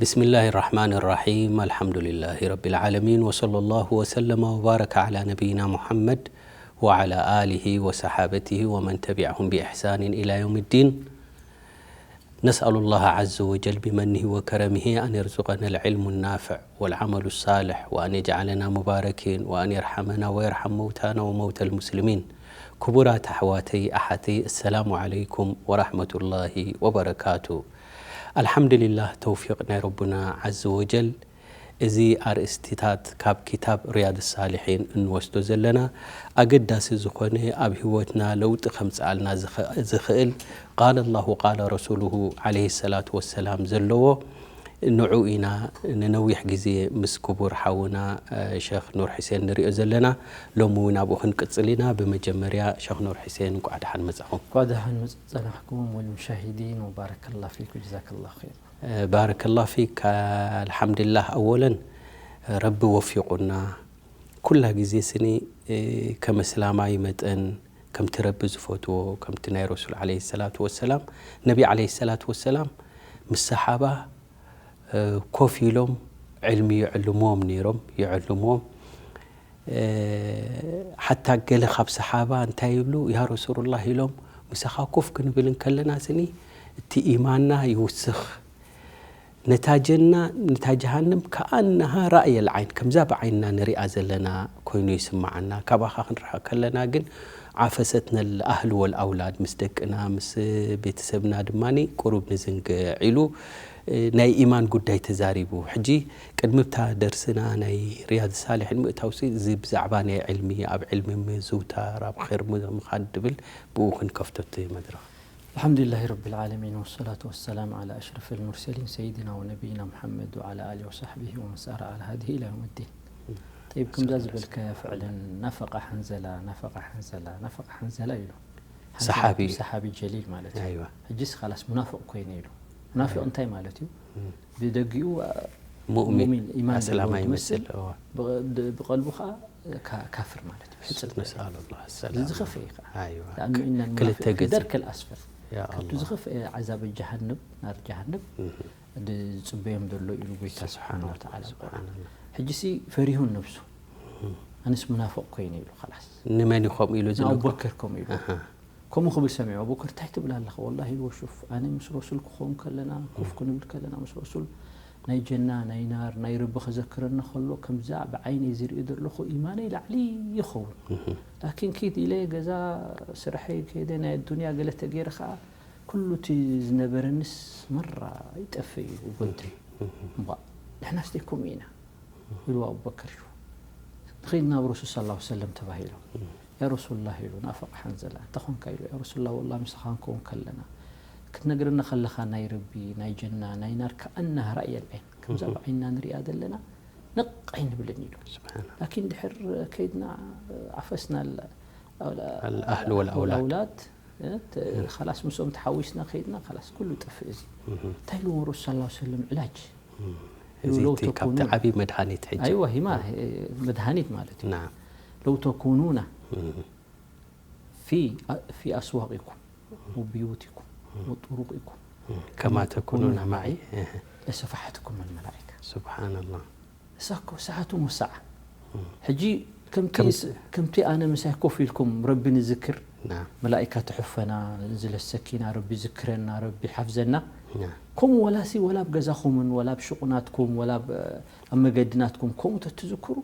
بسم الله الرحمن الرحيم. الحمد لله رب العالمين، وصلى الله وسلم وبارك على نبينا محمد وعلى آله وصحابته ومن تبعهم بإحسان إلى يوم الدين. نسأل الله عز وجل بمنه وكرمه أن يرزقنا العلم النافع والعمل الصالح، وأن يجعلنا مباركين، وأن يرحمنا ويرحم موتانا وموتى المسلمين. ክቡራት ኣሕዋተይ ኣሓተይ፣ السلام عليكم ورحمة الله وبركاته. ኣልሓምዱሊላህ፣ ተውፊቕ ናይ ረቡና ዓዘ ወጀል፣ እዚ ኣርእስቲታት ካብ ኪታብ ሪያድ ሳሊሒን እንወስዶ ዘለና፣ ኣገዳሲ ዝኾነ፣ ኣብ ህይወትና ለውጢ ከምጽኣልና ዝኸ-፣ ዝኽእል ቃለ ላሁ ቃለ ረሱሉሁ ዓለይሂ ሰላቱ ወሰላም ዘለዎ፣ ንዑ ኢና ንነዊሕ ግዜ ምስ ክቡር ሓውና፣ እ፣ ሸኽ ኑር ሑሴን ንሪኦ ዘለና። ሎሚ እውን ኣብኡ ክንቅጽል ኢና። ብመጀመርያ ሸኽ ኑር ሑሴን፣ እንቋዕ ደሓን መጻኹም። እንኳዕ ደሓን መጻ-፣ ጸናሕኩም፣ ወልሙሻሂዲን፣ ወባረከላ ፊክ፣ ወጀዛከላ ኸይር። እ፣ ባረከላ ፊክ። ኣልሓምዱሊላህ፣ ኣወለን ረቢ ወፊቑና። ኩላ ግዜ ስኒ፣ እ፣ ከም እስላማዊ መጠን፣ ከምቲ ረቢ ዝፈትዎ፣ ከምቲ ናይ ረሱል ዓለይሂ ሰላቱ ወሰላም፣ ነቢ ዓለይሂ ሰላቱ ወሰላም ምስ ሰሓባ፣ እ፣ ኮፍ ኢሎም ዕልሚ ይዕልምዎም ነይሮም፣ ይዕልምዎም። እ፣ ሓታ ገለ ካብ ሰሓባ እንታይ ይብሉ፣ "ያ ረሱሉላህ" ኢሎም፣ "ምሳኻ ኮፍ ክንብል እንከለና ስኒ እቲ ኢማንና ይውስኽ፣ ነታ ጀና፣ ነታ ጀሃንም ከኣነሃ ራእየል ዓይን፣ ከምዛ ብዓይንና ንሪኣ ዘለና ኮይኑ ይስምዓና። ካባኻ ክንርሕቕ ከለና ግን ዓፈሰትነል ኣህል ወል ኣውላድ፣ ምስ ደቅና፣ ምስ ቤተሰብና ድማ ቁሩብ ንዝንግዕ" ኢሉ፣ እ፣ ናይ ኢማን ጉዳይ ተዛሪቡ። ሕጂ ቅድሚ ብታ ደርስና ናይ ሪያድ ሳሊሒን ምእታውሲ፣ እዚ ብዛዕባ ናይ ዕልሚ፣ ኣብ ዕልሚ ምዝውታር፣ ኣብ ኸይር ም-፣ ምኻድ ድብል፣ ብኡ ክንከፍቶ እቲ መድረኽ። الحمد لله رب العالمين، والصلاة والسلام على أشرف المرسلين سيدنا ونبينا محمد وعلى آله وصحبه ومن سار على هديه إلى يوم الدين. طيب، ከምዛ ዝበልካያ ፍዕለን ናፈቃ ሓንዘላ፣ ናፈቃ ሓንዘላ፣ ናፈቃ ሓንዘላ ኢሉ። ሓንዘላ ሰሓቢ። ሰሓቢ ጀሊል ማለት እዩ። ኣይዋ። ሕጂስ ኻላስ ሙናፍቅ ኮይነ ኢሉ። ሙናፍቅ ኣይዋ። እንታይ ማለት እዩ? እም። ብደጊኡ፣ አ፣ ሙእሚን፣ ሙእሚን፣ ኢማን ኣስላማይ ዘለዎ ይመስል። ይመስል፣ እዋ። ብ-፣ ብ-፣ ብቐልቡ ኸዓ ካ-፣ ካፍር ማለት እዩ። ሕጽብ ነስኣሉ ላህ ሰላም። እዚ ዝኸፍአ እዩ ኸዓ። ኣይዋ። ለኣኑ ኢነ ክልተ ልሙናፊቅ ፊ ገጽ። ደርክ ልኣስፈል። ያ ካብቲ ኣላህ። ዝኸፍአ ዓዛብ ጀሃነብ፣ ናር ጀሃነብ፣ እህ። ዝጽበዮም ዘሎ ኢሉ ጎይታ ስብሓን ስብሓን ወተዓላ። ስብሓን ኣላህ። ሕጂሲ ፈሪሁን ነብሱ። እህ። ኣነስ ሙናፍቕ ኮይነ ኢሉ፣ ኸላስ። ንመን እዩ ከምኡ ኢሉ ዝነግሮ? ንኣቡበከር ከምኡ ኢሉ። ኣሃ። ከምኡ ክብል ሰሚዑ፣ ኣቡበከር፣ "እንታይ ትብል ኣለኻ?" "ወላሂ" ኢልዎ፣ "ሹፍ፣ ኣነ ምስ ረሱል ክኸውን ከለና፣ ኮፍ ክንብል ከለና ምስ ረሱል፣ ናይ ጀና፣ ናይ ናር፣ ናይ ረቢ ከዘክረና ከሎ፣ ከምዛ ብዓይነይ ዝርኢ ዘለኹ ኢማነይ ላዕሊ ይኸውን። እህ። ላኪን ኪድ ኢለ ገዛ ስርሐይ ከይደ፣ ናይ ኣዱንያ ገለ ተገይረ ኸዓ፣ ኩሉ እቲ ዝነበረንስ መራ ይጠፍእ እዩ፣ ይጎድል። እህ። እምቧእ፣ ንሕና ስደይ ከምኡ ኢና?" ኢሉ ኣቡበከር እዩ። ንኸይድ ናብ ረሱል ሰለላሁ ዐለይሂ ወሰለም ተባሂሎም። "ያ ረሱሉላህ" ኢሉ፣ "ናፈቃ ሓንዘላ፣ እንታይ ኾንካ?" ኢሉ፣ "ያ ረሱሉላህ፣ ወላሂ ምሳኻ ክንከውን ከለና፣ ክትነግረና ከለኻ ናይ ረቢ፣ ናይ ጀና፣ ናይ ናር ከኣናሃ ራእየል ዓይን፣ ከምዛ እህ። ብዓይንና ንሪኣ ዘለና፣ ነቕ ኣይንብልን" ኢሉ። ስብሓን። ላኪን ድሕር ከይድና ዓፈስና ኣል-፣ ኣል-፣ ኣልኣህል ወልኣውላድ። ኣውላድ፣ እ፣ ተ-፣ ኸላስ ምስኦም ተሓዊስና ከይድና፣ ኸላስ ኩሉ ጠፍእ እዚ። እህ። እንታይ ኢሉ ረሱል ሰለላሁ ዐለይሂ ወሰለም ዕላጅ? እህ። ኢሉ እዚ ለው እቲ ካብቲ ተኩኑና። ዓብዪ መድሃኒት ሕጂ። ኣይዋ፣ ሂማ፣ እ፣ መድሃኒት ማለት እዩ። ናም። ለው ተኩኑና እህ። ፊ አ-፣ ፊ ኣስዋቂኩም ወብዩቲኩም ወጡሩቂኩም ከማ ተኩኑና ማዒ፣ እህ። ለሰፋሐትኩም ኣልመላኢካ። ስብሓንላህ። እሳ እኮ ሰዓቱ ሙሳዓ። እህ። ሕጂ ከምቲ ከምቲ ስ-፣ ከምቲ ኣነ ምሳይ ኮፍ ኢልኩም ረቢ ንዝክር፣ ናም። መላኢካ ትሕፈና፣ እንዝለ ሰኪና፣ ረቢ ዝክረና፣ ረቢ ሓፍዘና። ናም። ከምኡ ወላሲ ወላ ኣብ ገዛኹምን ወላ ኣብ ሹቕ ናትኩም ወላ ኣብ፣ ኣብ መገዲ ናትኩም ከምኡ ተትዝክሩ፣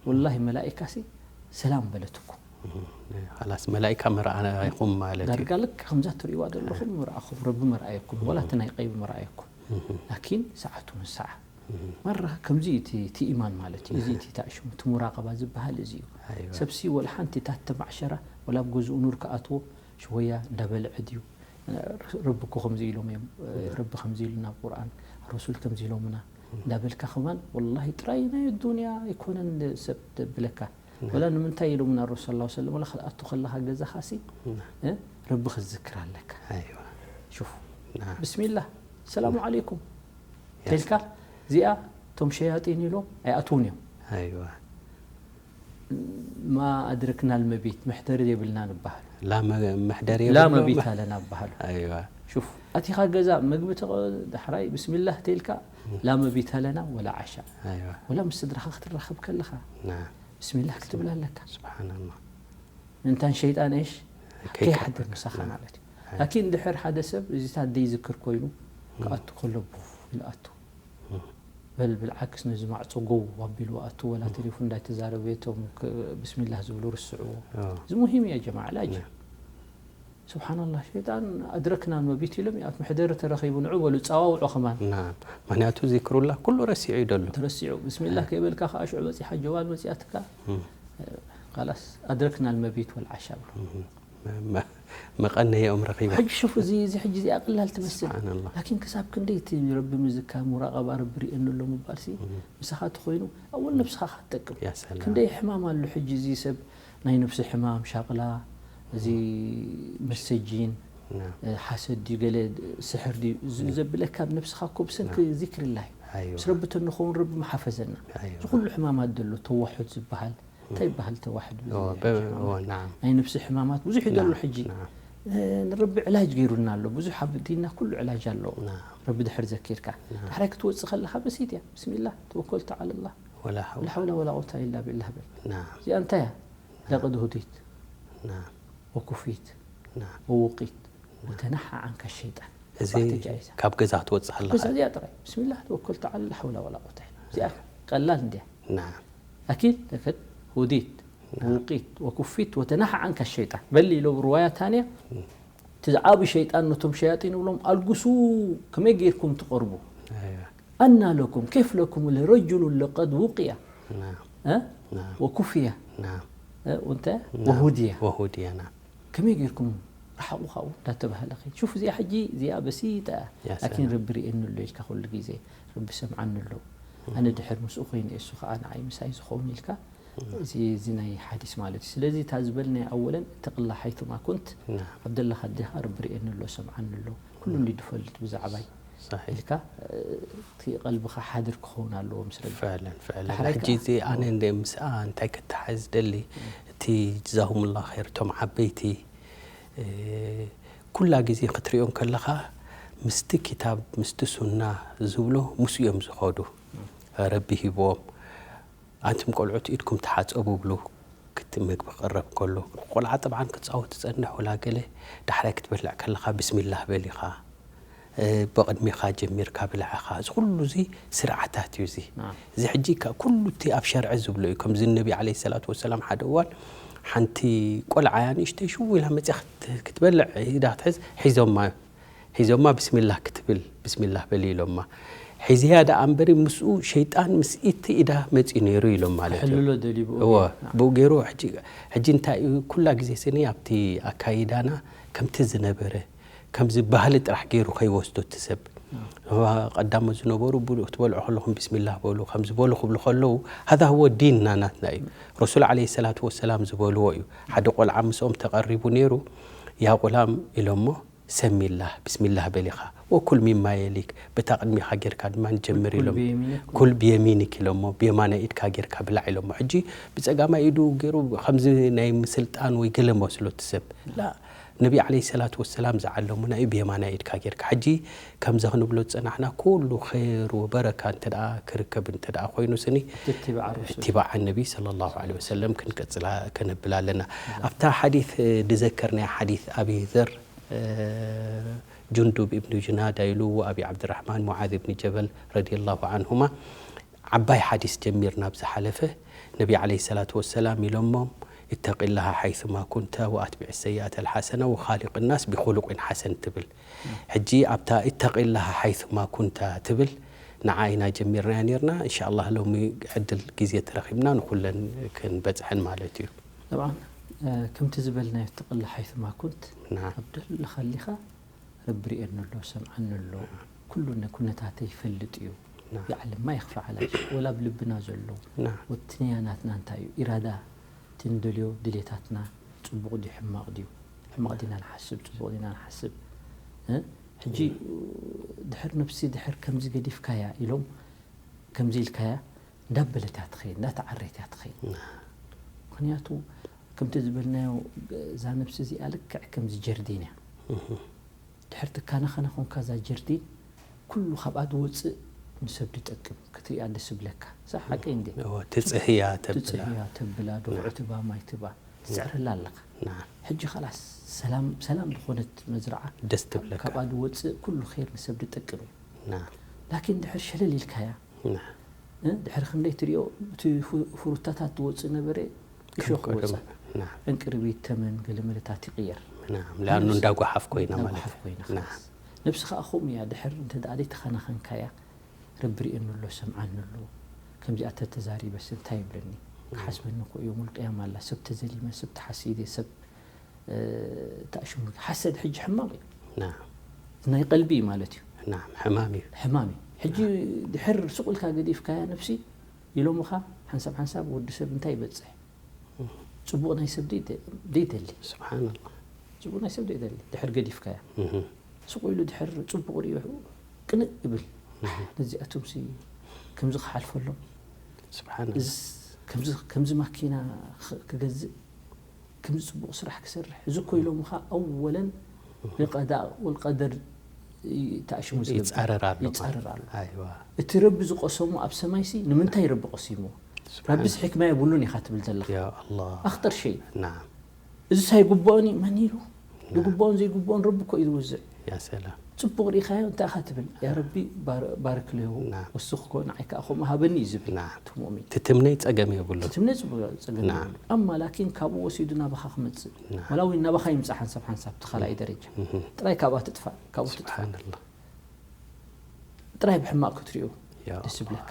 ወላሂ መላኢካሲ ሰላም በለትኩም። እህ፣ ኸላስ መላኢካ መርኣኹም ማለት እዩ። ዳርጋ ልክ ከምዛ ትርእይዋ ዘለኹም መርኣኹም፣ ረቢ መርኣየኩም፣ ወላ እቲ ናይ ቀይቢ መርኣየኩም። እህ። ላኪን ሰዓቱ ምን ሰዓ። እህ። መራ ከምዚ እዩ እቲ፣ እቲ ኢማን ማለት እዩ። እዚ እቲ ታእሽሙ፣ እቲ ሙራቀባ ዝበሃል እዚ እዩ። ኣይዋ። ሰብሲ ወላ ሓንቲ ታተ ማዕሸራ፣ ወላ ኣብ ገዝኡ ኑር ክኣትዎ፣ ሽወያ እንዳበልዐ ድዩ? ረቢ እኮ ከምዚ ኢሎም እዮም፣ ረቢ ከምዚ ኢሉና ኣብ ቁርኣን፣ ረሱል ከምዚ ኢሎምና እንዳበልካ ከማን፣ ወላሂ ጥራይ ናይ ዱንያ ኣይኮነን ሰብ ደብለካ። ናም። ወላ ንምንታይ ኢሎምና ረሱል ሰለላሁ ዐለይሂ ወሰለም፣ ወላ ክትኣቱ ከለኻ ገዛኻሲ፣ ናም። እ፣ ረቢ ክትዝክር ኣለካ። ኣይዋ። ሹፍ። ናም። ብስሚላህ፣ ሰላሙ ናም። ዓለይኩም ያ ተልካ፣ ሰላም። እዚኣ እቶም ሸያጢን ኢሎም ኣይኣትውን እዮም። ኣይዋ። ማ ኣድረክና ልመቢት፣ መሕደሪ የብልና ንበሃል። ላ መ-፣ መሕደሪ ላ የብሎም። መቢት ኣለና በሃሉ። ኣይዋ። ሹፍ፣ ኣቲኻ ገዛ ምግቢ ተቐ-፣ ዳሕራይ ብስሚላህ ተይልካ ላ መቢተ ለና ወላ ዓሻ። ኣይዋ ወላ ምስ ስድራኻ ክትራኸብ ከለኻ ናም ብስሚላህ ክትብል ኣለካ። ስብሓንላ ምእንታን ሸይጣን እሽ ከይቀርበካ። ከይሓድር ምሳኻ ናም። ማለት እዩ። ላኪን ድሕር ሓደ ሰብ እዚታት ደይዝክር ኮይኑ ክኣቱ ከሎ ቡፍ ኢሉ ኣቱ። በል ብልዓክስ ነዚ ማዕጾ ጎው ኣቢሉ ኣቱ፣ ወላ ቴሌፎን እንዳይተዛረበ እቶም ክ-፣ ብስሚላህ ዝብሉ ርስዕዎ። ኦ፣ እዚ ሙሂም እየ ጀማዓ ላጅ። ናም። ስብሓንላህ ሸይጣን ኣድረክና መቢት ኢሎም ኣብ መሕደሪ ተረኺቡ ንዑ በሉ ጸዋውዑ ከማን። ናም። ምክንያቱ ዚክሩላ ኩሉ ረሲዑ እዩ ደሎ። ተረሲዑ ብስሚላህ ከይበልካ ከዓ ሽዑ በፂሓ ጀዋል መፂኣትካ እም። ካላስ ኣድረክና መቢት ወልዓሻ ብሎ። እም። መ-፣ መ-፣ መቐነየኦም ረኺባ። ሕጂ ሹፍ እዚ እዚ ሕጂ እዚኣ ቀላል ትመስል ስብሓንላ ላኪን ክሳብ ክንደይ እቲ ረቢ ምዝካር ሙራቐባ ረቢ ሪእየኒ ኣሎ ምባልሲ ምሳኻ ተኮይኑ ኣወል ነብስኻ ክትጠቅም ያ ሰላም። ክንደይ ሕማም ኣሎ ሕጂ እዚ ሰብ ናይ ነብሲ ሕማም ሻቕላ እዚ መሰጂን ናም። ሓሰድ ድዩ ገለ ስሕር ድዩ ዝ- ዘብለካ ነብስኻ እኮ ብሰንኪ ዚክርላ እዩ ኣይዋ ምስ ረቢ ተንኸውን ረቢ መሓፈዘና ኣይዋ እዚ ኩሉ ሕማማት ዘሎ ተዋሑድ ዝበሃል እንታይ ይበሃል ተዋሕድ ኦ፣ በ-፣ ኦ፣ ናም ናይ ነብሲ ሕማማት ብዙሕ እዩ ዘሎ ሕጂ ናም እ፣ ንረቢ ዕላጅ ገይሩልና ኣሎ ብዙሕ ኣብ ዲንና ኩሉ ዕላጅ ኣለዎ ናም ረቢ ድሕር ዘኪርካ ዳሕራይ ክትወፅእ ከለካ በሲት እያ ብስሚላህ ተወከልቱ ዓለላህ ወላ ሓው ላ ሓውላ ወላ ቁወታ ኢላ ቢላህ በል ናም እዚኣ እንታይ እያ ለቀድ ሁዲት ናም ወኩፊት ናም ወውቂት ወተነሓ ዓንካ ሸይጣን እዚ ባዕቲ ጃይዛ ካብ ገዛ ክትወፅእ ከለካ በስ እዚኣ ጥራይ ብስሚላህ ተወከልቱ ዓለላህ ሓውላ ወላ ቁወታ ኢላ እዚኣ ቀላል እንዲያ ናም ኣኪድ ለከድ ሁዲት ውቂት ወኩፊት ወተናሓ ዓንካ ሸይጣን በሊ ኢሎ ርዋያ ታንያ እቲ ዝዓብ ሸይጣን ነቶም ሸያጢን ይብሎም ኣልጉሱ ከመይ ገይርኩም ትቐርቡ ኣይዋ ኣና ለኩም ኬፍ ለኩም ለረጅሉ ለቀድ ውቅያ ናም እ? ናም ወኩፍያ ናም እ? እንተ ወሁድያ ወሁድያ ናም ከመይ ገይርኩም ረሓቑ ካብኡ እንዳተባሃለ ኸይድ ሹፍ እዚኣ ሕጂ እዚኣ በሲጣ እያ ያ ላኪን ሰላም። ረቢ ርእየኒ ኣሎ ኢልካ ኩሉ ግዜ ረቢ ሰምዓኒ ኣሎ ኣነ ድሕር ምስኡ ኮይነ እሱ ከዓ ንዓይ ምሳይ ዝኸውን ኢልካ እዚ እዚ ናይ ሓዲስ ማለት እዩ ስለዚ እታ ዝበልናዮ ኣወለን እተቅላ ሓይቱማ ኩንት ናም ኣብ ደለኻ ኣዴኻ ረቢ ርእየኒ ኣሎ ሰምዓኒ ኣሎ ኩሉ እንዲ ድፈልጥ ብዛዕባይ صحيح ኢልካ እቲ ቀልብኻ ሓድር ክኸውን ኣለዎ ምስ ረቢ فعلا فعلا ዳሕራይ ሕጂ ከኣ- እዚ ኣነ እንደ ምስኣ እንታይ ክተሓዝ ደሊ እቲ ጀዛሁሙላ ኸይር እቶም ዓበይቲ እ፣ ኩላ ግዜ ክትሪኦም ከለኻ ምስቲ ኪታብ ምስቲ ሱና ዝብሎ ምስ እዮም ዝኸዱ ረቢ ሂብዎም ኣንቱም ቆልዑት ኢድኩም ተሓፀቡ ብሉ ክቲ ምግቢ ክቕረብ ከሎ ቆልዓ ጥብዓን ክትፃወት ትፀንሕ ወላ ገለ ዳሕራይ ክትበልዕ ከለኻ ብስሚላህ በሊኻ እ፣ ብቕድሚኻ ጀሚርካ ብልዕኻ እዚ ኩሉ እዚ ስርዓታት እዩ እዚ ናም። እዚ ሕጂ ከ- ኩሉ እቲ ኣብ ሸርዒ ዝብሎ እዩ ከምዚ ነቢ ዓለ ሰላት ወሰላም ሓደ እዋን ሓንቲ ቆልዓ እያ ንእሽተይ ሽው ኢላ መፅያ ክት- ክትበልዕ ኢዳ ክትሕዝ ሒዞማ እዩ ሒዞማ ብስሚላህ ክትብል ብስሚላህ በሊ ኢሎማ ሒዝያ ደኣ እምበሪ ምስኡ ሸይጣን ምስ እቲ ኢዳ መፅዩ ነይሩ ኢሎም ማለት እዩ ክሕልሎ ደልዩ ብኡ እወ ገይሩ። ብኡ ገይሩ ሕጂ ሕጂ እንታይ እዩ ኩላ ግዜ ስኒ ኣብቲ ኣካይዳና ከምቲ ዝነበረ ከምዚ ባህሊ ጥራሕ ገይሩ ከይወስዶ እቲ ሰብ እዋ ቀዳሞ ዝነበሩ ቡ- ክትበልዑ ከለኹም ብስሚላህ በሉ ከም ዝበሉ ክብሉ ከለዉ ሃዛ ህወ ዲንና ናትና እዩ ረሱል ዓለ ሰላቱ ወሰላም ዝበልዎ እዩ ሓደ ቆልዓ ምስኦም ተቐሪቡ ነይሩ ያ ቁላም ኢሎሞ ሰሚላህ ብስሚላህ በሊኻ ወኩል ሚማ የሊክ በታ ቅድሚኻ ጌርካ ድማ ንጀምር ኩል ኢሎም ብየሚኒክ ኩል ብየሚኒክ ኢሎሞ ብየማናይ ኢድካ ጌርካ ብላዕ ኢሎሞ ሕጂ ብፀጋማይ ኢዱ ገይሩ ከምዚ ናይ ምስልጣን ወይ ገለ መስሎ እቲ ሰብ ላ ነቢ ዓለ ሰላት ወሰላም ዝዓለሙና እዩ ብየማናይ ኢድካ ጌርካ ሕጂ ከምዚ ክንብሎ ዝፀናሕና ኩሉ ኸይር ወበረካ እንተ ደኣ ክርከብ እንተ ደኣ ኮይኑ ስኒ ትትብዓ ርሱል اتباع النبي صلى الله عليه وسلم ክንቀፅላ ከነብል ኣለና ኣብታ ሓዲት ድዘከርናያ ሓዲት ኣቢ ዘር ጁንዱብ እብኒ ጁናዳ ኢሉ ወኣቢ ዓብድራሕማን ሙዓዝ እብኒ ጀበል ረዲ ላሁ ዓንሁማ ዓባይ ሓዲስ ጀሚርና ኣብ ዝሓለፈ ነቢ ዓለ ሰላት ወሰላም ኢሎሞም اتق الله حيثما كنت وأتبع السيئة الحسنة وخالق الناس بخلق حسن ትብል ሕጂ ኣብታ اتق الله حيثما كنت ትብል ንዓ ኢና ጀሚርናያ ነርና እንሻ ኣላህ ሎሚ ዕድል ግዜ ተረኺብና ንኩለን ክንበፅሐን ማለት እዩ طبعا ከምቲ ዝበልናዮ اتق الله حيثما كنت نعم ኣብ ደለኻ ኣሊኻ ረቢ ርእየኒ ኣሎ ሰምዓኒ ኣሎ ኩሉ ነ- ኩነታተይ ይፈልጥ እዩ نعم يعلم ما يخفى على شيء ወላ ኣብ ልብና ዘሎ نعم ወትንያ ናትና እንታይ እዩ ኢራዳ ትንደልዮ ድሌታትና ፅቡቕ ድዩ ሕማቕ ድዩ ሕማቕ ዲና ንሓስብ ፅቡቕ ዲና ንሓስብ እ? ሕጂ ድሕር ነብሲ ድሕር ከምዚ ገዲፍካያ ኢሎም ከምዚ ኢልካያ እንዳበለት እያ ትኸይድ እንዳተዓረየት እያ ትኸይድ ምክንያቱ ከምቲ ዝበልናዮ እዛ ነብሲ እዚኣ ልክዕ ከምዚ ጀርዲን እያ ድሕር ድሕር ትካናኸና ኾንካ እዛ ጀርዲን ኩሉ ካብኣ ዝወፅእ ንሰብ ዝጠቅም ክትሪኣ ደስ ብለካ። ሳ ሓቂ እንዴ? እወ፣ ትፅህያ ተብላ። ትፅህያ ተብላ፣ ድኹዕ ትባ፣ ማይ ትባ፣ ትስዕረላ ኣለኻ። ናም። ሕጂ ኻላስ ሰላም ሰላም ዝኾነት መዝረዓ ደስ ትብለካ። ካብኣ ዝወፅእ ኩሉ ኸይር ንሰብ ዝጠቅም እዩ። ናም። ላኪን ድሕር ሸለል ኢልካያ ናም። እ፣ ድሕሪ ክንደይ ትሪኦ እቲ ፉ- ፍሩታታት ዝወፅእ ነበረ እሾኽ ከም ወፃ ቀደም። ናም። ዕንቅርቢት ተመን ገለ መለታት ይቕየር። ናም። ላኑ እንዳጓሓፍ ኮይና ማለት ናጓሓፍ ኮይና ናም። ኻላስ ነብስኻ ከምኡ እያ። ድሕር እንተ ደኣ ዘይተኸናኸንካያ ረቢ ርእየኒ ኣሎ ሰምዓኒ ኣሎ ከምዚኣ ተተዛሪበስ እንታይ ይብለኒ? ክሓስበኒ እኮ እዮም። ውልቅያም ኣላ ሰብ ተዘሊመ ሰብ ተሓሲደ ሰብ እ፣ ተኣሽሙ ሓሰድ ሕጂ ሕማቕ እዩ። ናም። ናይ ቀልቢ እዩ ማለት እዩ። ናም። ሕማም እዩ። ሕማም እዩ። ሕጂ ድሕር ሱቕ ኢልካ ገዲፍካያ ነብሲ ኢሎምኻ ሓንሳብ ሓንሳብ ወዲ ሰብ እንታይ ይበፅሕ? ፅቡቕ ናይ ሰብ ደይ- ደይደሊ። ስብሓንላ። ፅቡቕ ናይ ሰብ ደይደሊ። ድሕር ገዲፍካያ እህ። ሱቕ ኢሉ ድሕር ፅቡቕ ሪኡ ቅንእ ይብል። ነዚኣቶምሲ ከምዚ ክሓልፈሎም ስብሓንላ። እዚ ከምዚ ከምዚ ማኪና ክ- ክገዝእ ከምዚ ፅቡቕ ስራሕ ክሰርሕ እዚ እኮ ኢሎምኻ ኣወለን ንቀዳእ ወልቀደር ይ- ተኣሽሙ ዝገብር ይፃረር ኣሎ። ይፃረር ኣሎ። ኣይዋ። እቲ ረቢ ዝቆሰሞ ኣብ ሰማይሲ ንምንታይ ረቢ ቆሲሞ? ረቢስ ሕክማ የብሉን ኢኻ ትብል ዘለኻ። ያ ኣላህ። ኣኽጠር ሸይ ናም። እዚ ሳይግብኦን እዩ መን ኢሉ? ዝግብኦን ዘይግብኦን ረቢ እኮ እዩ ዝወዝዕ። ያ ሰላም። ፅቡቕ ርኢኻዮ እንታይ ኢኻ ትብል? ያ ረቢ ባር- ባርክ ለሁ ናም። ወስኽ እኮ ንዓይ ከዓ ከምኡ ሃበኒ እዩ ዝብል። ናም። እቲ ሙእሚን ትትምነይ ፀገም የብሉን። ትትምነይ ፅቡቅ ፀገም ናም። የብሉን። ኣማ ላኪን ካብኡ ወሲዱ ናባኻ ክመፅእ ናም። ወላ እውን ናባኻ ይምፃእ ሓንሳብ ሓንሳብ እቲ ካልኣይ ደረጃ እህ። ጥራይ ካብኣ ትጥፋእ ካብኡ ትጥፋእ ስብሓንላ። ጥራይ ብሕማቅ ክትሪኦ ያ ደስ ይብለካ።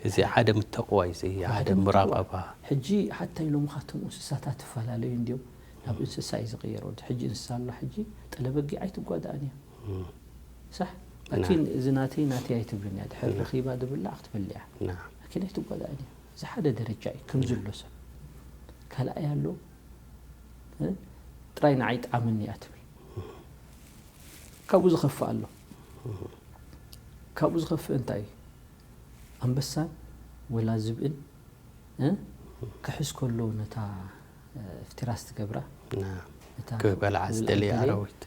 እዚ ሓደ ምተቕዋ እዩ። እዚ ሓደ ምተቕዋ። ሙራቐባ። ሕጂ ሓታ ኢሎም ካቶም እንስሳታት ትፈላለዩ እንዲዮም ናብ እንስሳ እዩ ዝቕየር። ወዲ ሕጂ እንስሳ ኣሎ ሕጂ ጠለበጊዕ ኣይትጓዳእን እያ። እም። ሳሕ ና። ላኪን እዚ ናተይ ናተይ ኣይትብልን እያ። ድሕር ና። ረኺባ ዝብላዕ ክትበልዕ እያ። ና። ላኪን ኣይትጓዳእን እያ። እዚ ሓደ ደረጃ እዩ። ከም ዘሎ ሰብ ካልኣይ ኣሎ እ? ጥራይ ንዓይ ጣዕምኒ እያ ትብል። ካብኡ ዝኸፍእ ኣሎ። ካብኡ ዝኸፍእ እንታይ እዩ? ኣንበሳን ወላ ዝብእን እ? ክሕዝ ከሎ ነታ እ፣ ፍቲራስ ትገብራ ና። እታ ክበልዓ ክበልዓ ዝደለየ ዝደለየ ኣራዊት።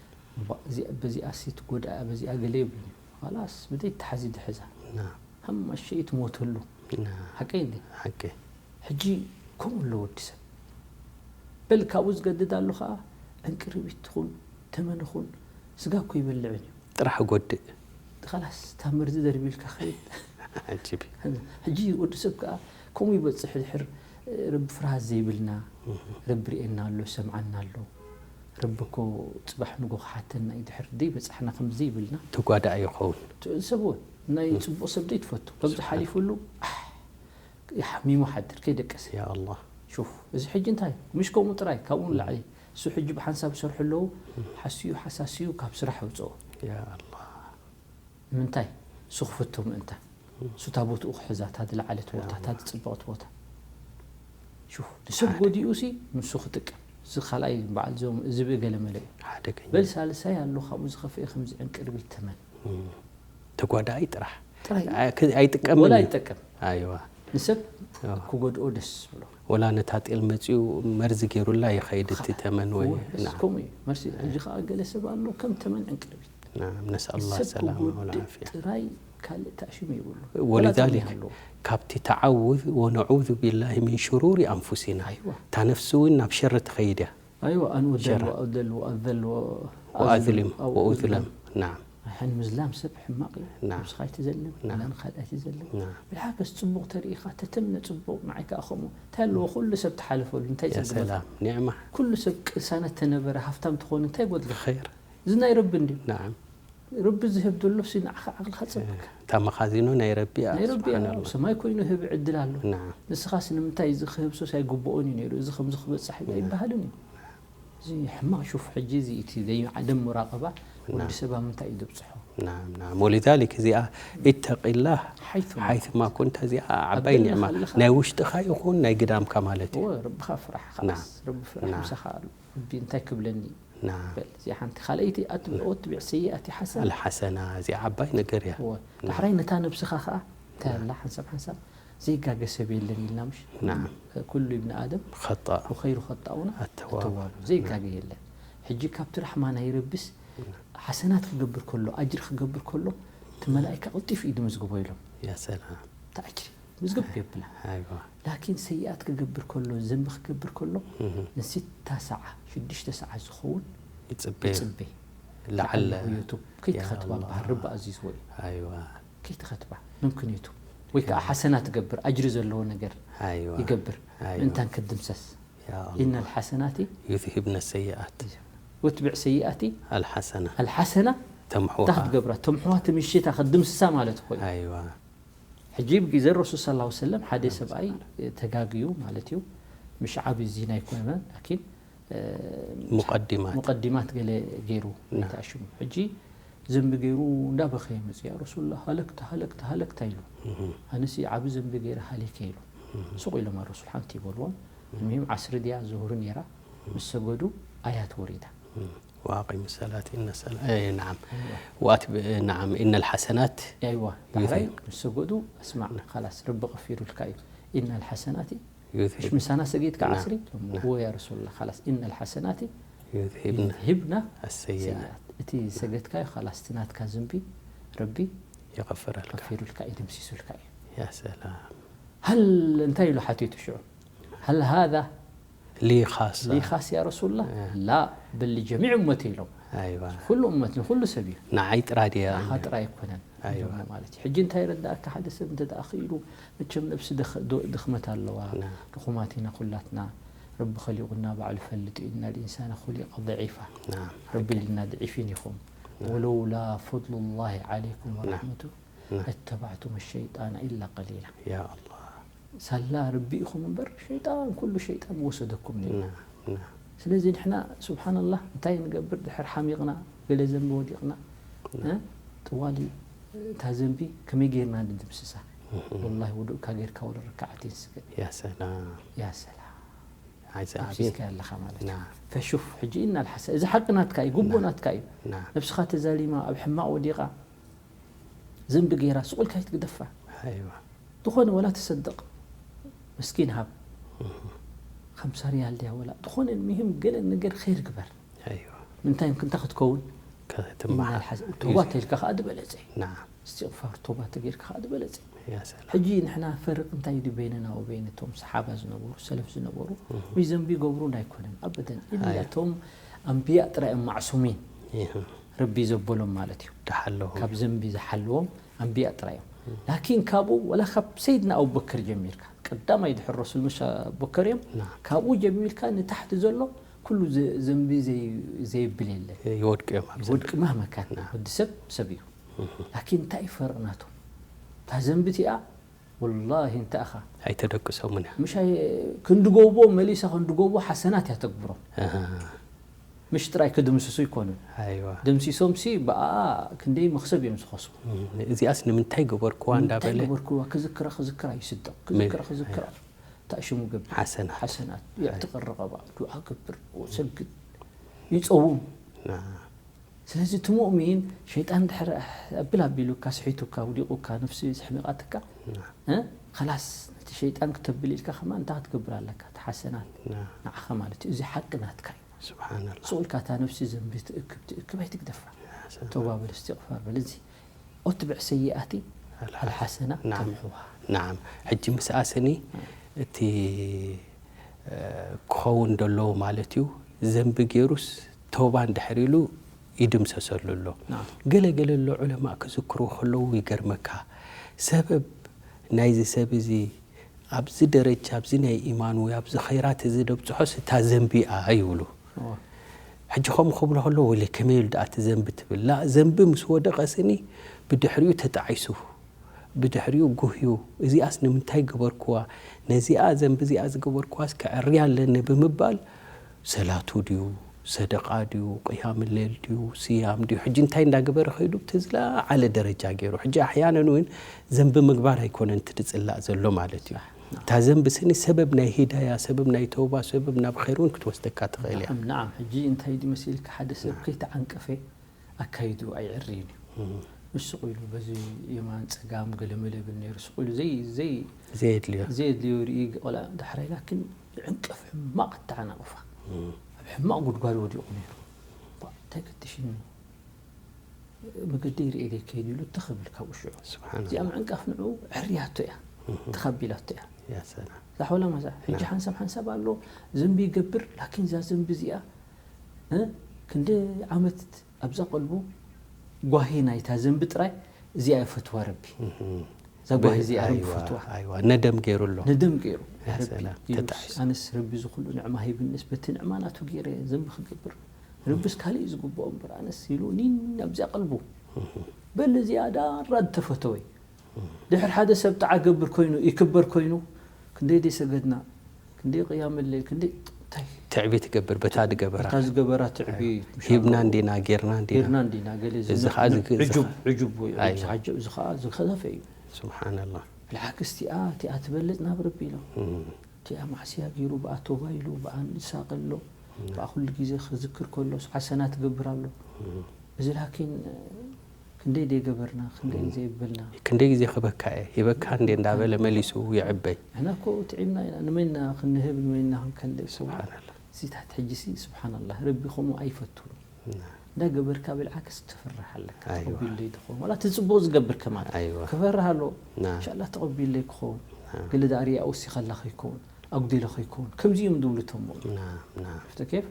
ባ- እዚኣ- በዚኣ ሲ ትጎድኣ በዚኣ ገለ ይብሉን እዩ። ኻላስ ብደይ ተሓዚ ድሕዛ ና። ሃማሸ እዩ ትሞተሉ። ና። ሓቀይ እንዴ? ሓቂ። ሕጂ ከምኡ ኣሎ ወዲ ሰብ በል ካብኡ ዝገድድ ኣሎ ከዓ ዕንቅርቢት ትኹን ተመን ኹን ስጋ እኮ ይበልዕን እዩ። ጥራሕ ጎድእ። ኻላስ እታ መርዚ ደርቢልካ ኸይድ። ዓጂብ እዩ። ሕጂ ወዲ ሰብ ከዓ ከምኡ ይበፅሕ ድሕር ረቢ ፍርሃት ዘይብልና ረቢ ርእየና ኣሎ ሰምዓና ኣሎ ረቢ እኮ ፅባሕ ንጎ ክሓተና እዩ ድሕር ደይ በፃሕና ከም ዘይብልና ተጓዳእ ይኸውን። ት- ሰብ እውን ናይ ፅቡቕ ሰብ ደይ ትፈቱ ከምዚ ሓሊፉሉ ኣሕ፣ ሓሚሙ ሓድር ከይደቀሰ ያ ኣላህ። ሹፍ እዚ ሕጂ እንታይ ምሽ ከምኡ ጥራይ ካብኡ ንላዕሊ እሱ ሕጂ ብሓንሳብ ዝሰርሑ ኣለዉ ሓስዩ ሓሳስዩ ካብ ስራሕ ኣውፅኦ ያ ኣላህ። ንምንታይ እሱ ክፍቶ ምእንታ እሱ እታ ቦትኡ ክሕዛ እታ ዝለዓለት ቦታ እታ ዝፅበቕት ቦታ ሹፍ ንሰብ ጎዲኡ ሲ ንሱ ክጥቀም እዚ ካልኣይ በዓል ዞም ዝብኢ ገለ መለ እዩ ሓደገኛ። በል ሳልሳይ ኣሎ ካብኡ ዝኸፍአ ከምዚ ዕንቅርቢት ተመን እም። ተጓዳኣይ ጥራሕ። ጥራይ ኣይ- ክ- ኣይጥቀምን ወላ እዩ። ይጠቀም ኣይዋ። ንሰብ ኣዎ። ክጎድኦ ደስ ዝብሎ ወላ ነታ ጤል መፂኡ መርዚ ገይሩላ ይኸይድ እቲ ተመን ወይ እወ፣ ደስ ና። ከምኡ እዩ መርሲ ሕጂ ከዓ ገለ ሰብ ኣሎ ከም ተመን ዕንቅርቢት ናም። ነስኣል ኣላህ ሰብ ሰላም ክጎድእ ወልዓፍያ። ጥራይ ካልእ ተኣሽሙ የብሉ ወሊዛሊክ ይሃለዎ ካብቲ ተዓውዝ ወነዑዙ ቢላሂ ሚን ሽሩሪ ኣንፉሲና ኣይዋ እታ ነፍሲ እውን ናብ ሸሪ ትኸይድ እያ። ኣይዋ ኣን ኡደል ሸራ። ወኣደል ወኣዘል ወኣዝሊም ወኡዝለም። ናም። ሓን ምዝላም ሰብ ሕማቕ እዩ ና። ነብስኻ ኣይትዘልም ና። ላን ካልእ ኣይትዘልም ና። ብልሓከስ ፅቡቕ ተርእኻ ተተምነ ፅቡቕ ንዓይ ከዓ ከምኡ እንታይ ኣለዎ ኩሉ ሰብ ተሓልፈሉ እንታይ ያ ዘግበካ ሰላም ኒዕማ። ኩሉ ሰብ ቅሳነት ተነበረ ሃፍታም ተኾነ እንታይ ጎድልካ ኸይር። እዚ ናይ ረቢ እንድዩ ናም። ረቢ ዝህብ ዘሎ ሲ ንዓኻ ዓቕልኻ ፀብካ እታ መኻዚኖ ናይ ረቢ እያ። ናይ ረቢ እያ። ስብሓንላህ። ሰማይ ኮይኑ ህብ ዕድል ኣሎ ናም። ንስኻስ ንምንታይ እዚ ክህብሶስ ኣይግብኦን እዩ ነይሩ እዚ ከምዚ ክበፅሕ እዩ ኣይበሃልን እዩ እዚ ሕማቕ ሹፍ ሕጂ እዚ እቲ ዘይዓደም ሙራቐባ ወዲ ሰብ ኣብ ምንታይ እዩ ዘብፅሖ ናም ናም። ወሊዛሊክ እዚኣ ኢተቂላህ ሓይቱማ ሓይቱማ ኩንተ እዚኣ ዓባይ ኣብ ኒዕማ ዘለኻ ኣለኻ። ናይ ውሽጥኻ ይኹን ናይ ግዳምካ ማለት እዩ። እወ ረብኻ ፍራሕ ና። ኻላስ ረቢ ፍራሕ ና። ምሳኻ ኣሎ ረቢ እንታይ ክብለኒ ና። በል እዚኣ ሓንቲ ካልኣይቲ ኣትብኦ ትቢዕ ሰይኣት ሓሰን ኣልሓሰና እዚኣ ዓባይ ነገር እያ። እወ ዳሕራይ ነታ ነብስኻ ኸዓ እንታይ ኣላ ሓንሳብ ሓንሳብ ዘይጋገ ሰብ የለን ኢልና ምሽ ናም። ኩሉ ይብኒ ኣደም ኸጣእ ወኸይሩ ኸጣኡና ኣተዋብ። ኣተዋቡ ዘይጋገ የለን ሕጂ ካብቲ ራሕማ ናይ ረብስ ሓሰናት ክገብር ከሎ ኣጅሪ ክገብር ከሎ እቲ መላእካ ቀልጢፉ እዩ ዝምዝግቦ ኢሎም። ያ ሰላም። እቲ ኣጅሪ ምዝግብ የብላ። ኣይዋ ላኪን ሰይኣት ክገብር ከሎ ዘንቢ ክገብር ከሎ ንስታ ሰዓ ሽዱሽተ ሰዓ ዝኸውን ይጽበ ይጽበ። ለዓለ ዩቱብ ከይትኸትባ ያ በሃል ኣላህ። ርቢ ኣዚዝዎ እዩ። ኣይዋ ከይትኸትባ ምምክን ዩቱብ ወይ ከዓ ሓሰና ትገብር ኣጅሪ ዘለዎ ነገር ኣይዋ ይገብር ኣይዋ ምእንታን ክድምሰስ ያ ኢነ ልሓሰናቲ ዩዝሂብነ ሰይኣት ወትብዕ ሰይኣቲ ኣልሓሰና ኣልሓሰና ተምሕዋ እንታይ ክትገብራ ተምሕዋ ትምሽታ ክትድምስሳ ማለት ኮይኑ ኣይዋ ሕጂ ብግዜ ረሱል ስ ላ ሰለም ሓደ ሰብኣይ ተጋግዩ ማለት እዩ ምሽ ዓብ ዚና ኣይኮነ ላኪን ሙቀዲማት ሙቀዲማት ገለ ገይሩ ተኣሽሙ ሕጂ ዘንቢ ገይሩ እንዳበኸየ መፅእ ያ ረሱሉላ ሃለክታ ሃለክታ ሃለክታ ኢሉ ኣነሲ ዓብ ዘንቢ ገይረ ሃሊከ ኢሉ ሱቕ ኢሎም ረሱል ሓንቲ ይበልዎም ምሂም ዓስሪ ድያ ዙሁር ነይራ ምስ ሰገዱ ኣያት ወሪዳ ዋቂም ሰላት ኢነ ሰላ ናዓም ወኣት ናዓም ኢነ ልሓሰናት ኣይዋ ዳሕራይ ምስ ሰገዱ ኣስማዕ ካላስ ረቢ ቀፊሩልካ እዩ ኢነ ልሓሰናት ምሽ ምሳና ሰጊድካ ዓስሪ እዎ ያ ረሱሉላ ካላስ ኢነ ልሓሰናት ዩዝሂብነ ሂብና ኣሰይኣት ሰይኣት እቲ ሰገድካዮ ካላስ እቲ ናትካ ዝንቢ ረቢ ይቐፍረልካ ቀፊሩልካ እዩ ድምሲሱልካ እዩ ያ ሰላም هل እንታይ ኢሉ ሓቲቱ ሽዑ هل هذا ሊ ኻሳ لي خاص يا رسول الله لا بل لجميع أمتي ኢሎም ኣይዋ ኩሉ እመት ንኩሉ ሰብ እዩ ንዓይ ጥራይ ድያ ንኻ ጥራይ ኣይኮነን ኣይዋ ማለት እዩ ሕጂ እንታይ ረዳእካ ሓደ ሰብ እንተ ደኣ ክኢሉ መቸም ነብሲ ድኽ- ዶ- ድኽመት ኣለዋ ና ድኹማት ኢና ኩላትና ረቢ ኸሊቑና ባዕሉ ፈልጥ እዩ እና ልኢንሳነ ኹሊቀ ضعيفا ናም ረቢ ኢልና ድዒፊን ኢኹም ወለውላ ፈضሉ ላሂ ዓለይኩም ወራሕመቱ ና ለተባዕቱም ሸይጣና ኢላ ቀሊላ ያ ኣላህ ሳላ ርቢ ኢኹም እምበር ሸይጣን ኩሉ ሸይጣን ወሰደኩም ነይሩ ና ና ስለዚ ንሕና ስብሓንላህ እንታይ ንገብር ድሕር ሓሚቕና ገለ ዘንቢ ወዲቕና እ? ጥዋሊ እታ ዘንቢ ከመይ ጌርና ንድምስሳ ወላ ውዱእካ ጌርካ ወደ ርካዓት ይንስገድ ያ ሰላም ያ ሰላም ዓይዚ ዓቢ ኣብሲስካ ኣለኻ ማለት እዩ ና ፈሹፍ ሕጂ ኢና ልሓሰ እዚ ሓቂ ናትካ እዩ ጉቦ ናትካ እዩ ና ነብስኻ ተዛሊማ ኣብ ሕማቕ ወዲቓ ዘንቢ ገይራ ስቑልካ ይትግደፋ ኣይዋ ዝኾነ ወላ ተሰደቕ መስኪን ሃብ ከምሳ ሪያል ድያ ወላ ዝኾነ ምሂም ገለ ነገር ኸይር ግበር ኣይዋ ምንታይ ክንታ ክትከውን ከተትመሓ ቶባ ተልካ ከዓ ዝበለፀ እዩ ና እስትቕፋር ቶባ ተጌርካ ከዓ ዝበለፀ እዩ ያ ሰላም ሕጂ ንሕና ፈርቅ እንታይ ዩ በይንና ወበይን እቶም ሰሓባ ዝነበሩ ሰለፍ ዝነበሩ ወይ ዘንቢ ይገብሩን ኣይኮነን ኣበደን ኢላ ኣይ። እቶም ኣንብያ ጥራይ እዮም ማዕሱሚን ይህ ረቢ ዘበሎም ማለት እዩ ድሓለኹም ካብ ዘንቢ ዝሓልዎም ኣንብያ ጥራይ እዮም ላኪን ካብኡ ወላ ካብ ሰይድና ኣቡበከር ጀሚርካ ቀዳማይ ድሕር ረሱል ምሽ ኣቡበከር እዮም ና ካብኡ ጀሚርካ ንታሕቲ ዘሎ ኩሉ ዘ- ዘንቢ ዘይ- ዘይብል የለን ይወድቁ እዮም ኣብ ዘንቢ ወድቂ ማህመካን ወዲ ሰብ ሰብ እዩ ላኪን እንታይ ፈርቅ ናቶም እታ ዘንቢ እቲኣ ወላሂ እንታይ ኢኻ ኣይተደቅሶምን እያ ምሽ ኣይ- ክንዲ ጎቦ መሊሳ ክንዲ ጎቦ ሓሰናት እያ ተግብሮ ኣሃ። ምሽ ጥራይ ክድምስሱ ይኮኑ ኣይዋ ደምሲሶም ሲ ብኣ ክንደይ መክሰብ እዮም ዝኸሱ እዚኣስ ንምንታይ ገበርክዋ እንታይ እንዳበለ ገበርክዋ ክዝክራ ክዝክራ ይስደቕ ክዝክራ ክዝክራ ታሽሙ ገብር ሓሰናት ሓሰናት የዕትቕ ርቐባ ዱዓ ገብር ሰግድ ይፀውም ና ስለዚ እቲ ሙእሚን ሸይጣን ድሕር ኣብል ኣቢሉካ ስሒቱካ ውዲቑካ ነፍሲ ሕሚቓትካ እ? ከላስ ነቲ ሸይጣን ክተብል ኢልካ ከማ እንታይ ክትገብር ኣለካ እቲ ሓሰናት ና ንዓኻ ማለት እዩ እዚ ሓቂ ናትካ እዩ ስብሓንላ ስቑልካ እታ ነፍሲ ዘንቢ ትእክብ ትእክብ ኣይትግደፋ ተውባ በል እስትቕፋር በል እዚ ኦትብዕ ሰይኣቲ ኣልሓሰና ናም ተምሕዋ ናም ሕጂ ምስኣስኒ እቲ እ፣ ክኸውን ደለዎ ማለት እዩ ዘንቢ ገይሩስ ተውባ እንድሕር ኢሉ ይድምሰሰሉ ኣሎ ናም ገለ ገለ ኣሎ ዑለማ ክዝክሩ ከለዉ ይገርመካ ሰበብ ናይዚ ሰብ እዚ ኣብዚ ደረጃ ኣብዚ ናይ ኢማን ወይ ኣብዚ ኸይራት እዚ ደብፅሖስ እታ ዘንቢኣ ይብሉ እወ። ሕጂ ከምኡ ክብሎ ከሎ ወለ ከመይ ኢሉ ደኣ እቲ ዘንቢ ትብል ላ ዘንቢ ምስ ወደቐ ስኒ ብድሕሪኡ ተጣዒሱ ብድሕሪኡ ጉህዩ እዚኣስ ንምንታይ ገበርክዋ ነዚኣ ዘንቢ እዚኣ ዝገበርክዋስ ከዕርያ ኣለኒ ብምባል ሰላቱ ድዩ ሰደቃ ድዩ ቅያም ሌል ድዩ ስያም ድዩ ሕጂ እንታይ እንዳገበረ ከይዱ ብቲ ዝለዓለ ደረጃ ገይሩ ሕጂ ኣሕያነን እውን ዘንቢ ምግባር ኣይኮነን እቲ ዝፅላእ ዘሎ ማለት እዩ እታ ዘንቢ ስኒ ሰበብ ናይ ሂዳያ ሰበብ ናይ ተውባ ሰበብ ናብ ኸይር እውን ክትወስደካ ትኽእል እያ ናዓም ናዓም ሕጂ እንታይ ድዩ መሲልካ ሓደ ሰብ ከይተዓንቀፈ ኣካይዱ ኣይዕርይን እዩ ንሱ ኢሉ በዚ የማን ፀጋም ገለመለ ይብል ነይሩ ስቕ ኢሉ ዘይ ዘይ ዘየድልዮ ዘየድልዮ ርኢ ቆልዓ ዳሕራይ ላክን ይዕንቀፍ ሕማቕ ኣተዓናቕፋ ኣብ ሕማቕ ጉድጓድ ወዲቑ ነይሩ ባ እንታይ ክትሽኒ መገዲ ይርእየለይ ከይድ ኢሉ ትኽ ብል ካብኡ ሽዑ። ስብሓን እዚኣ ምዕንቃፍ ንዑ ዕርያቶ እያ፣ ተኻቢላቶ እያ። ያ ሰላም ዛሕወላ ማዛ ሕጂ ሓንሳብ ሓንሳብ ኣሎ ዘንቢ ይገብር፣ ላኪን እዛ ዘንቢ እዚኣ እ፣ ክንደ ዓመት ኣብዛ ቀልቡ ጓሂ ናይታ ዘንቢ ጥራይ እዚኣ ይፈትዋ ረቢ። እዛ ጓሂ እዚኣ ረቢ ፈትዋ። ነደም ገይሩ ኣሎ። ነደም ገይሩ ያ ረቢ ሰላም፣ ኢሉስ፣ ተጣዒሱ። ኣነስ ረቢ ዝኹሉ ንዕማ ሂብንስ በቲ ንዕማ ናቱ ገይረ ዘንቢ ክገብር፣ ረብስ ካልእ እዩ ዝግብኦ እምበር ኣነስ ኢሉ ኒን ኣብዚኣ ቀልቡ በል እዚኣ ዳራ ዝተፈተወይ። ድሕር ሓደ ሰብ ጣዓ ገብር ኮይኑ ይክበር ኮይኑ ክንደይ ደይ ሰገድና፣ ክንደይ ቅያም ለይል፣ ክንደይ እንታይ ትዕቢት ይገብር በታ ዝገበራ። እታ ዝገበራ ትዕቢት፣ ምሻ ሂብና ኣለዎ። እንዲና፣ ጌርና እንዲና። ጌርና እንዲና፣ ገለ እዚ እዚ ዝነ-፣ ኸዓ ዝግ-፣ እዚ ዕጁብ፣ ኸዓ ዕጁብ እዩ። ኣይዋ። እዚ ሓጀ-፣ እዚ ኸዓ ዝኸዘፈ እዩ። ስብሓንላህ። ብልሓቂ እስቲኣ እቲኣ ትበልጽ ናብ ረቢ ኢሎም። እቲኣ ማዕስያ ገይሩ ብኣ ቶባ ኢሉ ብኣ ንሳ ከሎ ብኣ ኩሉ ግዜ ክዝክር ከሎ ሓሰና ትገብር ኣሎ። እዚ ላኪን ክንደይ ደይ ገበርና፣ ክንደይ ዘይበልና። ክንደይ ግዜ ክበካ እየ፣ ይበካ እንዴ እንዳበለ መሊሱ ይዕበይ። ንሕና እኮ ትዒምና ኢና፣ ንመና ክንህብ፣ ንመና ክንከልእ። ስብሓንላህ። እዚታት ሕጂ ሲ ስብሓንላህ ረቢ ከምኡ ኣይፈቱን። እንዳገበርካ ብልዓክስ ትፍርሕ ኣለካ። ኣይዋ። ተቐቢለይ ትኸውን ዋላ እቲ ጽቡቕ ዝገብር ከማን ኣይዋ። ክፈርህ ኣሎ። ና። ኢንሻላ ተቐቢለይ ክኸውን፣ ገለ ዳኣ ሪኣ ወሲኸላ ከይከውን፣ ኣጉዲለ ከይከውን፣ ከምዚ እዮም ዝብሉ እቶም ሙእሚን። ና፣ ና። ሽፍተ ኬፍ?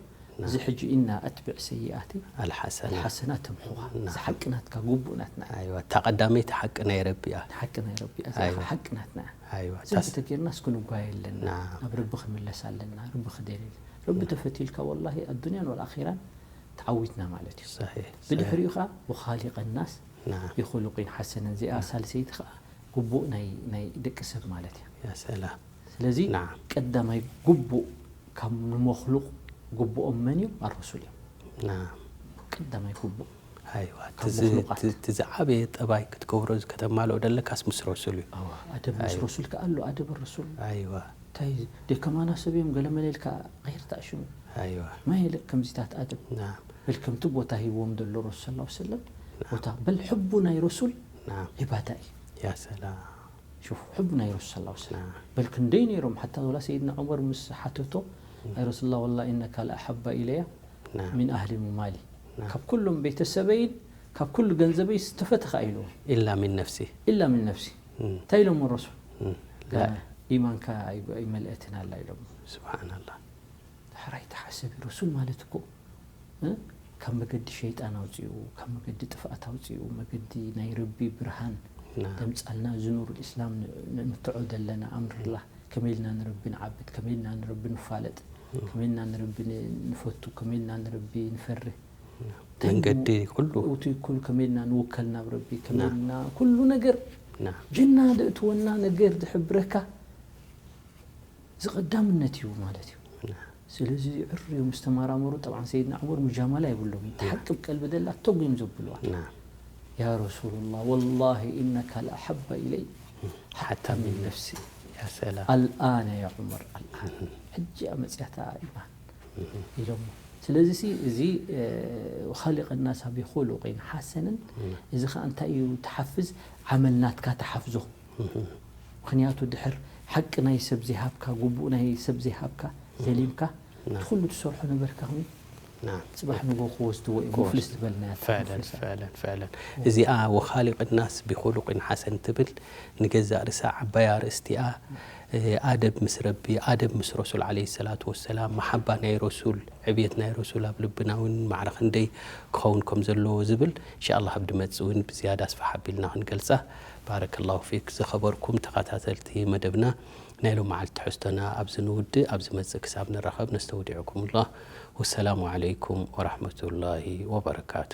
እዚ ሕጂ ኢና ኣትብዕ ሰይኣቲ ኣልሓሰና። ሓሰና ተምሕዋ። እዚ ሓቂ ናትካ፣ ግቡእ ናትና። ኣይዋ፣ እታ ቀዳመይቲ ሓቂ ናይ ረቢ እያ። ሓቂ ናይ ረቢ እያ። እዛ ኣይዋ። ሓቂ ናትና። ኣይዋ፣ ዘንቢ ተጌርና እስኪ ንጓየለና። ናብ ረቢ ክምለስ ኣለና። ረቢ ክደልል። ረቢ ተፈቲልካ ወላሂ ኣዱንያን ወልኣኺራን ተዓዊትና ማለት እዩ። ሰሒሕ። ብድሕሪኡ ኸዓ ወኻሊቀ ናስ ና። ቢኹሉቂን ሓሰነን። እዚኣ ሳልሰይቲ ኸዓ ግቡእ ናይ፣ ናይ ደቂ ሰብ ማለት እያ። ያ ሰላም። ስለዚ ናም። ቀዳማይ ግቡእ ካብ ንመኽሉቕ ግቡኦም መን እዩ? ኣረሱል እዮም። ናም። ቀዳማይ ግቡእ ኣይዋ፣ ካብ ትዝ-፣ መኽሉቃት። ት-፣ ትዝዓበየ ጠባይ ክትገብሮ ከተማልኦ ደለካስ ምስ ረሱል እዩ። ኣዋ፣ ኣደብ ምስ ኣይዋ። ረሱል ከኣ ኣሎ፣ ኣደብ ረሱል። ኣይዋ። እንታይ ደከማና ሰብ እዮም ገለ መለ ኢልካ ቀይርታ ሽሙ። ኣይዋ። ማይ ኢለ ከምዚታት ኣደብ። ናም። በል ከምቲ ቦታ ሂብዎም ዘሎ ረሱል ሰለላሁ ዐለይሂ ወሰለም፣ ቦታ በል ሕቡ ናይ ረሱል ናም። ዒባዳ እዩ። ያ ሰላም። ሹፍ፣ ሕቡ ናይ ረሱል ሰለላሁ ዐለይሂ ወሰለም። ናም። በል ክንደይ ነይሮም፣ ሓታ ወላ ሰይድና ዑመር ምስ ሓተቶ፣ ኣይ ረሱሉላህ ወላሂ ኢነካ ለኣሐባ ኢለያ ናም። ሚን ኣህሊ ሙማሊ። ናም። ካብ ኩሎም ቤተሰበይን ካብ ኩሉ ገንዘበይ ዝተፈተኻ ኢልዎ። ኢላ ሚን ነፍሲ። ኢላ ሚን ነፍሲ። እም። እንታይ ኢሎሞ ረሱል? እም። ገና ኢማንካ ኣይ-፣ ኣይመልአትን ኣላ ኢሎሞ። ስብሓንላህ። ዳሕራይ ተሓሰቢ ረሱል ማለት እኮ፣ እ፣ ካብ መገዲ ሸይጣን ኣውፂኡ፣ ካብ መገዲ ጥፍኣት ኣውፂኡ፣ መገዲ ናይ ረቢ ብርሃን ናም። ደምፃልና፣ እዚ ኑር ልእስላም ን-፣ ንምትዖ ዘለና ኣምርላ፣ ከመይ ኢልና ንረቢ ንዓብድ፣ ከመይ ኢልና ንረቢ ንፋለጥ፣ ከመይ ኢልና ንረቢ ን-፣ ንፈቱ፣ ከመይ ኢልና ንረቢ ንፈርህ። እንታይ መንገዲ እሞ ኩሉ። እቲ ኩሉ ከመይ ኢልና ንውከል ናብ ረቢ፣ ከመይ ናም። ኢልና ኩሉ ነገር ናም። ጀና ዘእትወና ነገር ዝሕብረካ ዝቐዳምነት እዩ ማለት እዩ። ስለዚ ዕር እዮም ዝተመራመሩ። ጠብዓን ሰይድና ዑመር ሙጃመላ የብሎም። ተሓቅብ ቀልቢ ደላ ተጉ እዮም ዘብልዋ። ናም። ያ ረሱሉላህ ወላሂ ኢነካ ለኣሐባ ኢለይ ሓታ ሚን ነፍሲ። ያ ሰላም። ኣልኣነ ያ ዑመር ኣልኣነ። ሕጂ እያ መፅያታ ኢማን ኢሎሞ። ስለዚ ሲ እዚ፣ እ፣ ኻሊቅ ናስ ቢኹሉቂን ሓሰንን፣ እዚ ኸዓ እንታይ እዩ ትሓፍዝ? ዓመል ናትካ ትሓፍዞ። ምኽንያቱ ድሕር ሓቂ ናይ ሰብ ዘይሃብካ፣ ግቡእ ናይ ሰብ ዘይሃብካ፣ ዘሊምካ፣ እቲ ኩሉ ትሰርሖ ነበርካ ኹን ናም። ጽባሕ ንግሆ ክወስድዎ እዮም። ሙፍልስ ዝበልናያ እታ ፈዕለን፣ ሙፍልስ እያ። ፈዕለን፣ ፈዕለን። እዚኣ ወኻሊቅ ናስ ቢኹሉቂን ሓሰን ትብል ንገዛእ ርእሳ ዓባይ ኣርእስቲ እያ። እ፣ ኣደብ ምስ ረቢ፣ ኣደብ ምስ ረሱል ዓለይሂ ሰላቱ ወሰላም፣ መሓባ ናይ ረሱል፣ ዕብየት ናይ ረሱል ኣብ ልብና እውን ማዕረ ክንደይ ክኸውን ከም ዘለዎ ዝብል፣ ኢንሻኣላህ፣ ኣብ ድመጽእ እውን ብዝያዳ ኣስፍሕ ኣቢልና ክንገልጻ። ባረከላሁ ፊክ። ዝኸበርኩም ተኸታተልቲ መደብና፣ ናይ ሎም መዓልቲ ትሕዝቶና ኣብዚ ንውድእ። ኣብ ዝመጽእ ክሳብ ንራኸብ፣ ነስተውዲዕኩሙላህ። ወሰላሙ ዓለይኩም ወራህመቱላሂ ወበረካቱ።